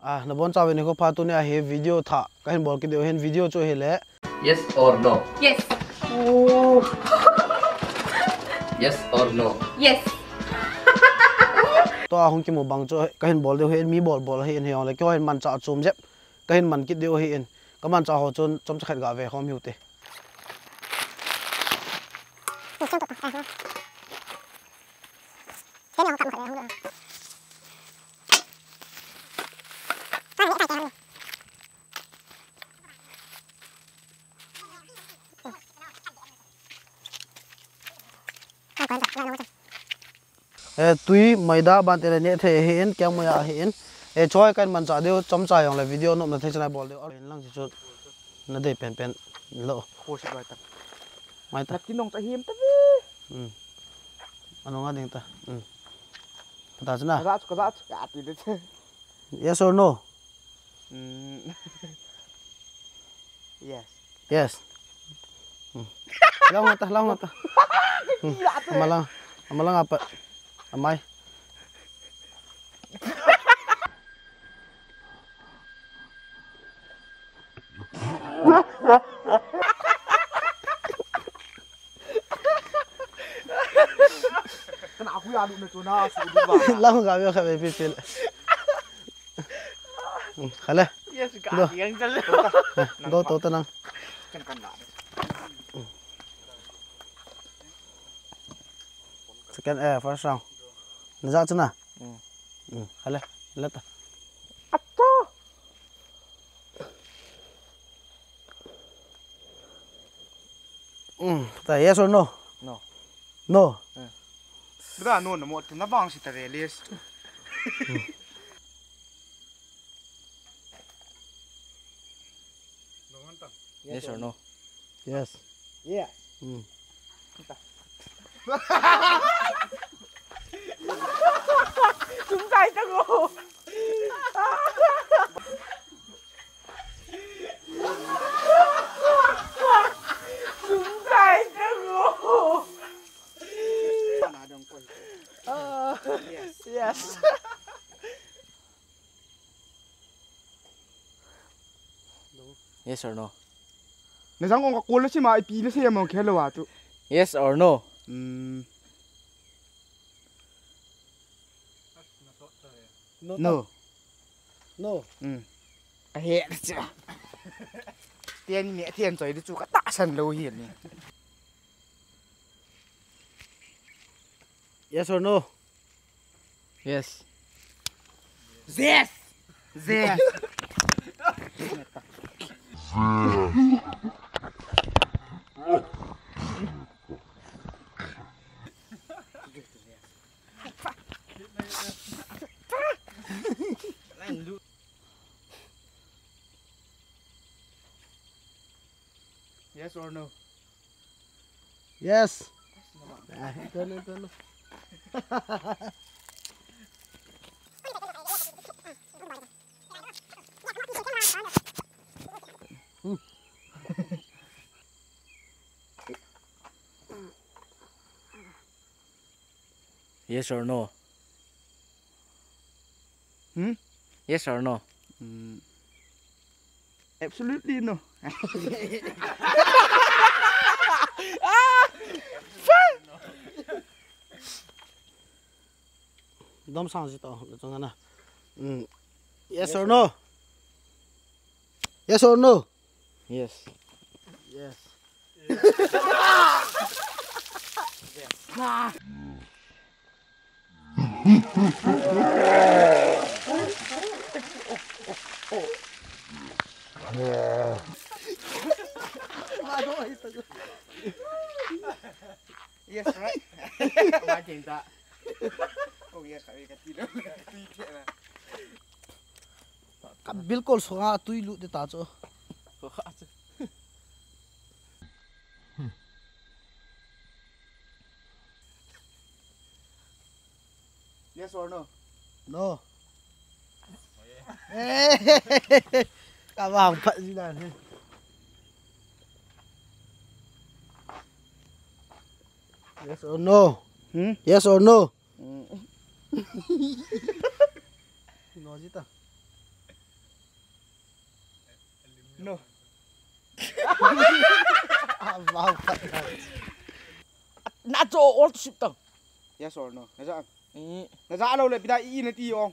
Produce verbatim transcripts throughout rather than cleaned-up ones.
Ah, nabonchauvin nikho pha. Tunia hi video thah kahin bol kit diu ahin, video chu ahile. Yes or no? Yes. Yes or no? Yes. Tua hung kimu bang chu kahin bol diu ahin, mi bol bol ahin, hijongle keiho hin manchah chom jep kahin man kit diu ahin. Kamanchah ho chun chomcha khat gave khom hiu te. Eh, tui maida ban te le neh thei ahin, keng mai ahin. Eh, choi kahin manchah diu, chomcha jongle video nopna thei chana bol diu. Ahin lang chu nadei penpen lo. Khosi loi ta. Mai ta. Nakinong cha him ta ve. Hmm. Anong a ding ta. Hmm. Pata chana. Kaza chu, kaza chu. Ka ti de. Yes or no? Mm. Yes. Yes. Hmm. Lang ta, lang ta. Hmm. Amalang, amalang apa? Amai. Kana khu ya lu na chu na su du ba. Lang ga ve kha ve pi pi. Khale. Yes, ga yang jal. Do to ta nang. Kan kan la. Second, eh, first round. Na ja chu na. Hmm. Hmm. Khale. La ta. Ato. Hmm. Ta yes or no? No. No. Bra no na mo tu na bang si ta ve les. Yes or no? Yes. Yes. Hmm. Sumsai ta ko. Sumsai ta ko. Yes. Yes or no? Na jang ong ka kol na sima ipi na sei among khelo wa tu. Yes or no? Mm. No. No. No. Mm. Ka he cha. Tian ni tian choi di chu ka ta san lo hi ni. Yes or no? Yes. Yes. Yes. Yes or no? Yes. Ah, ito na, ito na. Yes or no? Hmm? Yes or no? Mm. Absolutely no. Dom sang ji to, le chang na. Mm. Yes or no? Yes or no? Yes. Yes. Yes, right? Why can't that? Oh, yes, I got you. Ka bilkol sunga tui lut ding ta chu. Yes or no? No. Ka vang phat ji dan he. Yes or no? Hmm? Yes or no? No ji ta. No. Ah, wow, pat na. Na cho all to sip tang. Yes or no? Na ja. Eh. Na ja lo le pida i na ti ong.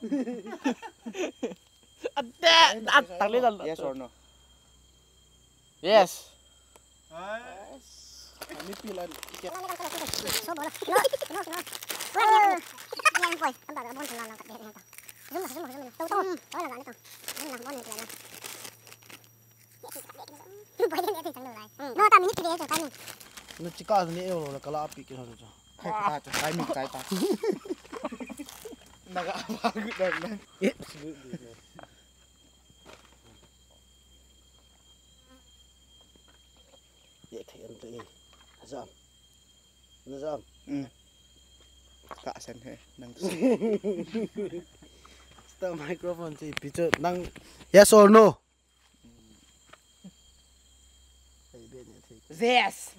Ate, na tang le la. Yes or no? Yes. Yes. Ani pilan. So bola. No, no, no. Yang boy, ang baga bon lang lang ka. Zoom, zoom, zoom. Tau, tau. Tau lang lang tau. Zoom lang bon lang. No, ta minute kile cho timing. No, chika ni euro la kala api ke so cho. Hai ta cho timing tai ta. Naga apa good dan dan. Absolutely. Ye khai an te. Azam. Azam. Hmm. Ka san he nang. Sta microphone si picho nang. Yes or no? Yes.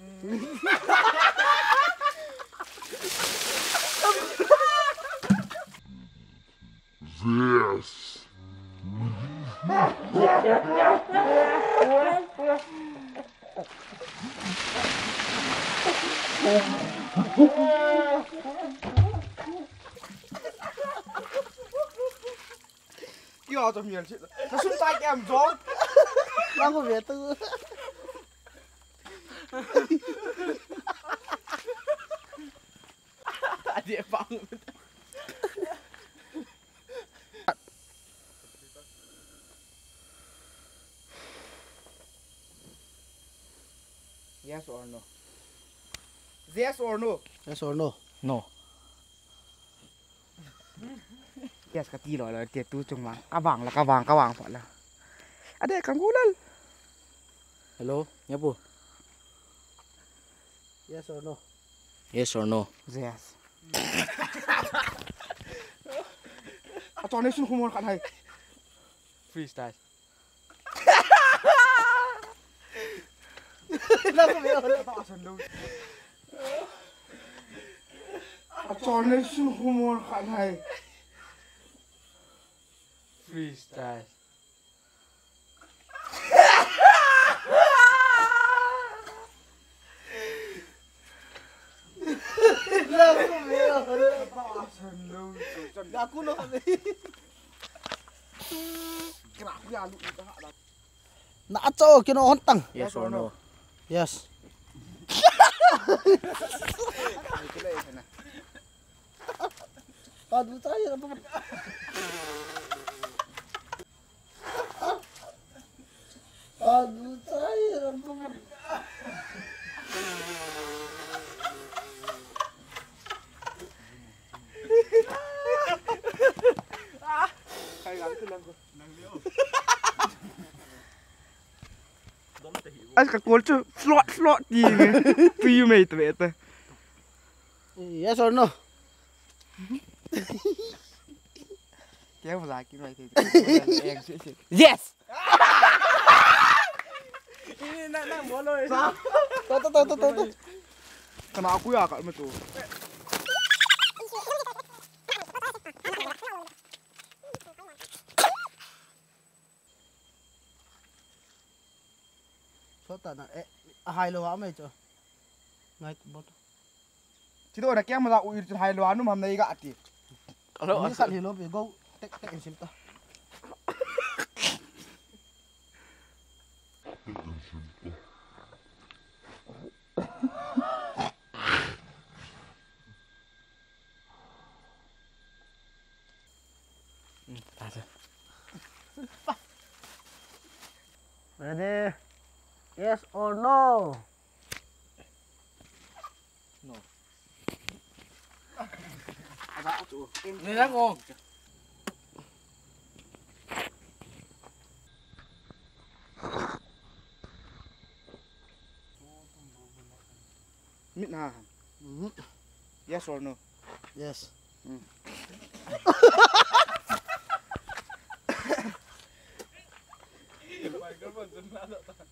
Yes. Kio cho mial chi. Sa sun tai kem jong. Lang ko ve tu. Adi pang. Yes or no? Yes or no? Yes or no? No. Yes, kati loi loi, te tu chung vang. Ka vang la, ka vang, ka vang pha la. Ade, kang gulal. Hello, nyapu. Yes or no? Yes or no? Yes. Achon nei sun khumol khat hai. Freestyle. Nang ko me. Achon nei sun khumol khat hai. Freestyle. Na cho kino hon tang. Yes or no? Yes. Padu chai ra pa. Padu chai ra pa. As ka kol chu flot flot ti nge. Tu yu mei tu beta. Yes or no? Kya mazak ki mai the. Yes. Ini na na bolo. To to to to to. Kana aku ya ka matu. Sota na, eh, ahai lo a mai cho. Ngai bot. Chito na kya maza u ir chu hai lo anu mam nei ga ati. Alo, ni sal hi lo pe go. Tek tek in sim ta. Ready? Yes or no? No. Ni lang oh. Mit na. Mhm. Yes or no? Yes. Hmm.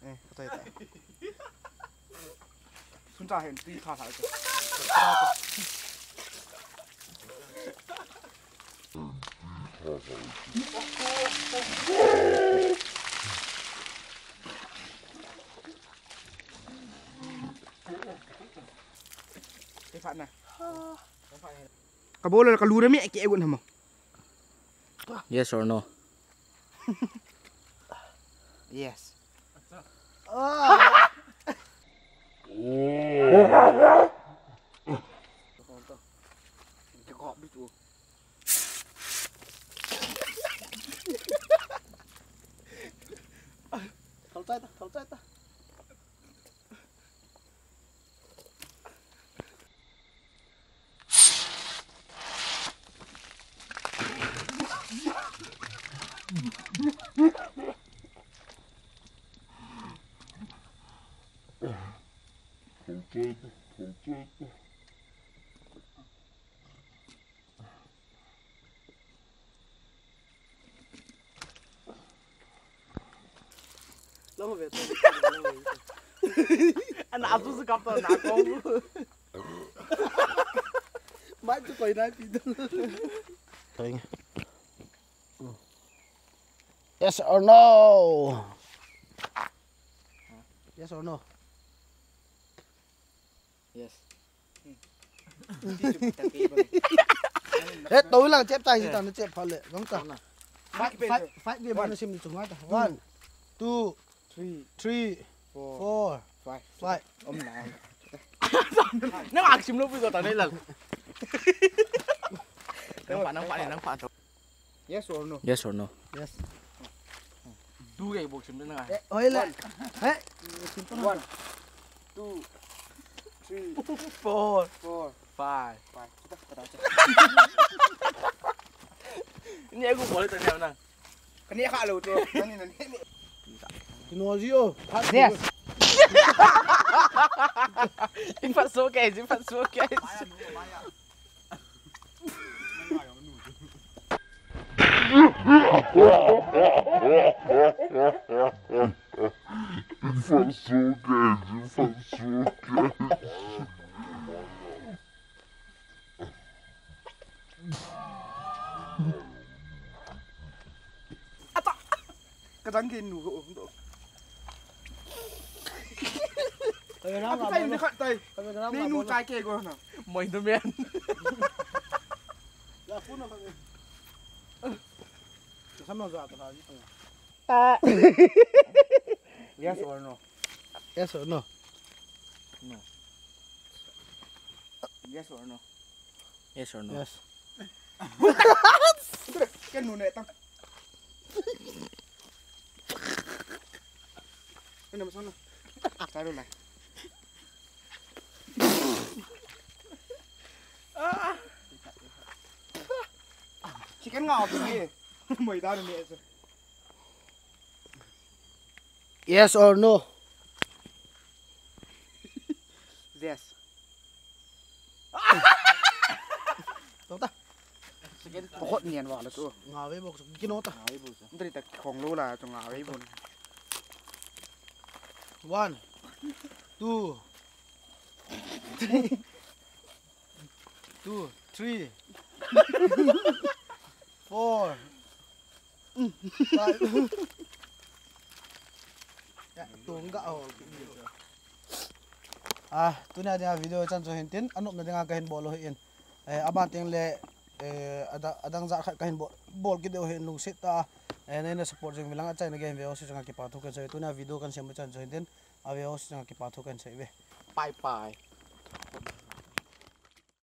Eh, kata ita. Sunta hen ti tha tha. Ka bol la ka lu na mi ke gun hamo. Yes or no? Yes. Thal chai ta, thal chai ta. Ana azu zu kap to na ko. Mai tu koi na pi do. Yes or no? Yes or no? Yes. Eh, to lang chep chai ta na chep phale. Gong ta. Five, five, five game na sim ni chunga ta. One, two, three, three, four, four, five. Five. Om na. Nang aksim lo pi ta nei lal. Nang pa, nang pa, nang pa. Yes or no? Yes or no? Yes. Du ke bok sim na. Eh, hoi le. One, two, three, four, four, five. Five. Ni aku boleh tanya na. Kani kha lo to. Kani na ni. Kino ji o. Yes. Ipat so ke, ipat so ke. Ata. Ka dang ke nu ko. Ata tai ni khat tai. Ni nu chai ke ko na. Moi tu men. Ya fu na ka. Ka sam na za ta ji. Yes or no? Yes or no? No. Yes or no? Yes or no? Yes. Ken nu ne tang. Ken na masang na. Taru lai. Chicken nga off ni. Moi da ne. Yes or no? Yes. Tong ta. Pakot nian wala tu. Nga ve bok su kino ta. Nga ve bok su. Ndri ta khong lo la tu nga ve bok. One, two, three. Two, three, four, five. Ya, tung ga ho. Ah, tunia dinga video chan chu hin tin, anopna dinga kahin bol u hin. Eh, aban teng le, eh, ada-, adang jat khat kahin bol, bol kit diu hin lungset tah a. Eh, neina support jing uvin lang achaina gei hin ve ho jouse chunga kipa thu kahin sei. Tunia video kahin sem u chan chu hin tin, ave ho jouse chunga kipa thu kahin sei uve. Bye bye.